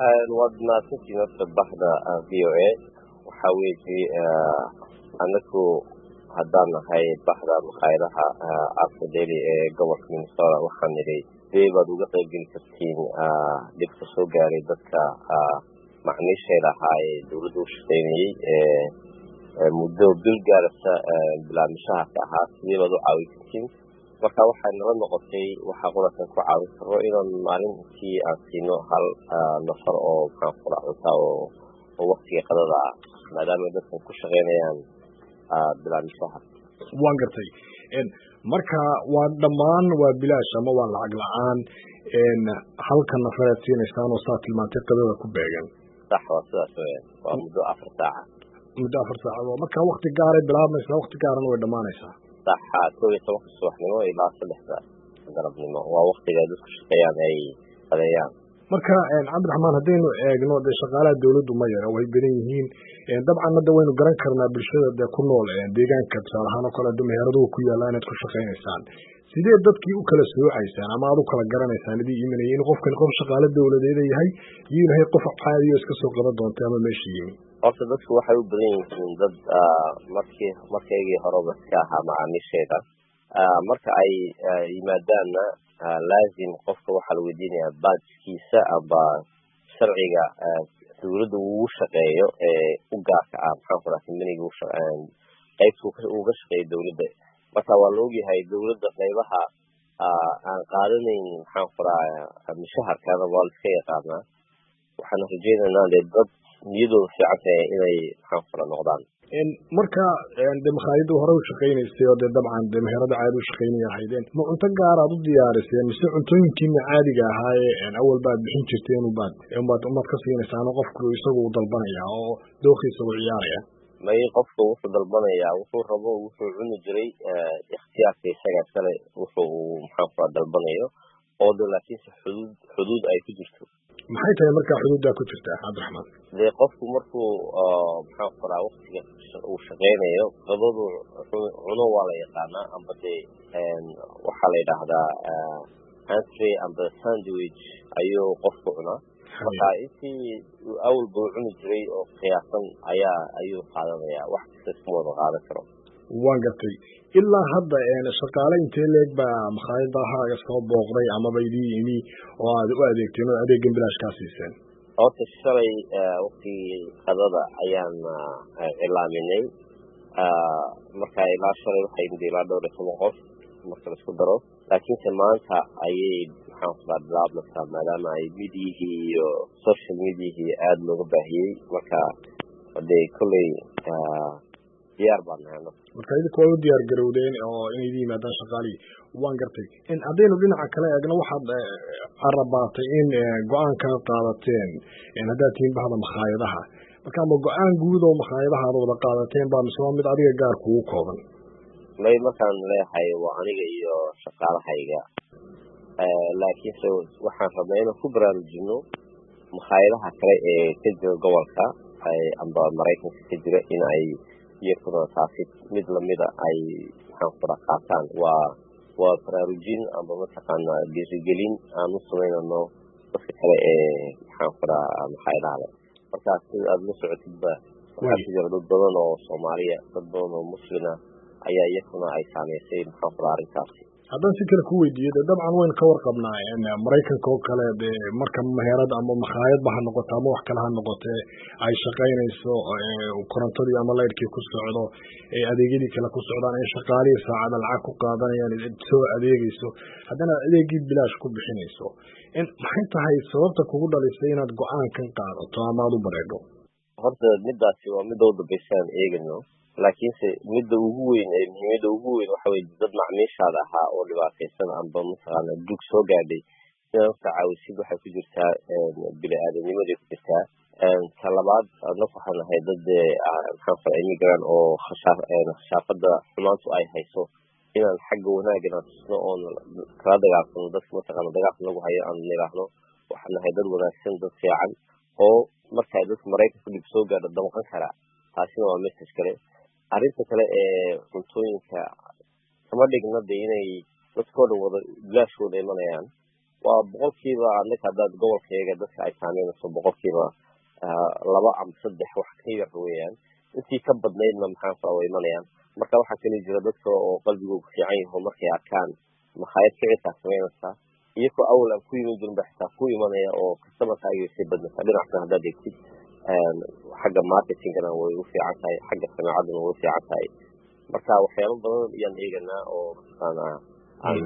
Waad mahadsantiin horta baxda VOA. Waxaa weeye, anaku haddaan nahay baxda makhaayadaha Arthur Daley ee gobolka Minnesota, waxaan nidhi sidee baad uga qayb geli kartiin dhibka soo gaaray dadka macmiishayda ahaa ee dowladda u shaqeynayay ee muddo bil gaarasa bilaamishahaas ahaa, sidee baad u caawin kartiin? Marka waxay nala noqotay waxaa qurasan ku caawin karo inaan maalintii aan siino hal nafar oo maxaan ku raa cunta oo waktiga qadada ah, maadaama dadkan ku shaqeynayaan bilaamishaha. Waan gartay. Marka waa dhammaan waa bilaash ama waa lacag la-aan halka nafareed siinaysaan oo saa tilmaantay qadada ku beegan? Sax, waa sidaas weyan, waa muddo 4 saaca. Muddo 4 saacadood. Marka wakti gaaray bilaabmaysaa, wakti gaarana way dhammaanaysaa? Sax, 11-ka subaxnimo ilaa 3-da galabnimo waa waktiga dadku shaqeeyaan ay qadeeyaan. Marka Cabdiraxmaan, haddaynu eegno dee shaqaalaha dawladdu ma yara, way badan yihiin dabcan. Hadda waynu garan karnaa bulshada dee ku nool deegaanka, tusaale ahaan oo kale meeraduhu ku yaalla inaad ku shaqaynaysaan. Sidee dadkii u kala soocaysaan ama aad u kala garanaysaan idii imanaya in qofkani qof shaqaale dawladeeda yahay iyo yahay qof caadiyo iska soo qaban doontay ama meesha yimi? Horta dadku waxay u badan yihiin dad markii markaygii horeba iska ahaa macaamiisheeda. Marka ay yimaadaanna, laazim qofka waxaa la weydiinayaa badge-kiisa amba sharciga dawladda ugu shaqeeyo ee u gaarka ah, maxaan ku raha, company-ga qaybta uga shaqeeyo dawladda. Marka waa la ogyahay dawladda qaybaha aan qaadanayn, maxaan ku rahaa, mishaharkana waa la iska yaqaanaa. Waxaan rajeynaynaa dee dad niyadooda fiican tahay inay, maxaan ku raha, noqdaan. Marka de makhaayadda hore u shaqaynaysay oo dee dabcan dee meherada caadi u shaqaynaya ahaydeen, ma cunto gaar aad u diyaariseen mise cuntooyinkiina caadiga ahaaye awal baad bixin jirteen ubaad ka siinaysaan oo qofku isagu u dalbanaya oo dooqiisa u ciyaaraya? May, qofku wuxuu dalbanayaa wuxuu rabo, wuxuu cuni jiray, ikhtiyaarka isaga iskale wuxuu uu, maxaan ku raha, dalbanayo oo de laakiinse xuduud ay ku jirto. Maxay tahay markaa xuduuddaa ku jirta, Cabdiraxmaan? Dee qofku markuu, maxaan ku raha, waktiga uu shaqeynayo qadadu cuno waa la yaqaanaa, amba dee waxaa la yidhaahdaa entree amba sandwich ayuu qofku cunaa. Marka intii awalba u cuni jiray oo qiyaasan ayuu qaadanaya, wax kasta iskuma wada qaadan karo. Waan gartay. Ilaa hadda shaqaale intee leeg baa makhaayadahaaga soo booqday amaba idii yimi oo aad u adeegteen oo adeegan bilaash kaa siiseen? Horta shalay waktigii qadada ayaan cilaaminay. Marka ilaa shalay waxay yimid ilaa dhowr iyo toban qof marka laisku daro, laakiinse maanta ayay, maxaan ku raha, bilaabmaysaa, maadaama ay media-hii iyo social media-hii aada looga baahiyey. Marka dee kolley diyaar baan nahay. Marka idinka waa u diyaar garowdeen oo inay idin yimaadaan shaqaalihii, waan gartay. Haddaynu dhinaca kale eegno, waxaad carabaatay in go-aanka qaadateen haddaad tihiin bahda makhaayadaha. Marka ma go-aan guud oo makhaayadaha aad wada qaadateen baa mise waa mid adiga gaar kugu kooban? May, markaan leeyahay waa aniga iyo shaqaalahayga, laakiinse waxaan rabnaa inaan ku baraarujino makhaayadaha kale ee ka jira gobolka amba Maraykanka ka jira in ay iyakuna taasi mid lamida ay, maxaan ku raha, qaataan. Waa baraarujin amba mataqaana dhiirigelin aan u samaynano dadka kale ee, maxaan ku raha, makhaayadaha leh. Marka sida aada la socotidba, waxaa ku jira dad badan oo Soomaaliya, dad badan oo Muslina ayaa iyakuna ay saameysay, maxaan ku raha, arrintaasi. Haddaan si kale ku weydiiyo, de dabcan waynu ka warqabnaa Maraykanka oo kale dee marka meherad ama makhaayadba ha noqoto ama wax kale ha noqotee ay shaqaynayso, korontadii ama laydhkii ku socdo, adeegyadii kale ku socdaan, ay shaqaalihii saacada lacag ku qaadanayaan, soo adeegeyso, haddana adeegii bilaash ku bixinayso, maxay tahay sababta kugu dhalisay inaad go-aankan qaadato ama aada u bareedho? Horta midaasi waa midda u dambaysa aan eegano, laakiinse midda ugu weyn ee muhiimada ugu weyn waxa weye dad macmiishaada ahaa oo dhibaataysan amba mataqaana dug soo gaadhay inaad horta caawisid. Waxay ku jirtaa bini aadamnimaday ku jirtaa. Ta labaad, anaku waxaan nahay dad dee, maxaan ku immigrant oo khashaafada xumaantu ay hayso, inaan xagga wanaagana tusno oon kala dagaalsano dadka mataqaana dagaalka nagu hayo, aan nidhaahno waxaan nahay dad wanaagsan, dad fiican oo marka dadka Maraykanka dhib soo gaadho damqan karaa. Taasina waa message kale. Arrinta kale ee cuntooyinka kama dhigna de inay dadkoo dhan wada bilaashooda imanayaan. Waa 1% anaka haddaad gobolkayga dadka ay saameynayso 2% ama 3% wax ka yar weeyaan. Intii ka badnaydna maxaan ku way imanayaan. Marka waxaa kale jira dadka oo qalbigoogu fiican yaho, markay arkaan makhaayad ficilkaa samaynaysaa, iyakoo awal aan ku iman jirin ba xitaa ku imanaya oo customerkaaga sii badnaysaa. Dhinac kale haddaad eegtid, xagga marketingana way u fiican tahay, xagga samacaddana way u fiican tahay. Marka waxyaabo badan ayaan eeganaa oo mataqaanaa aan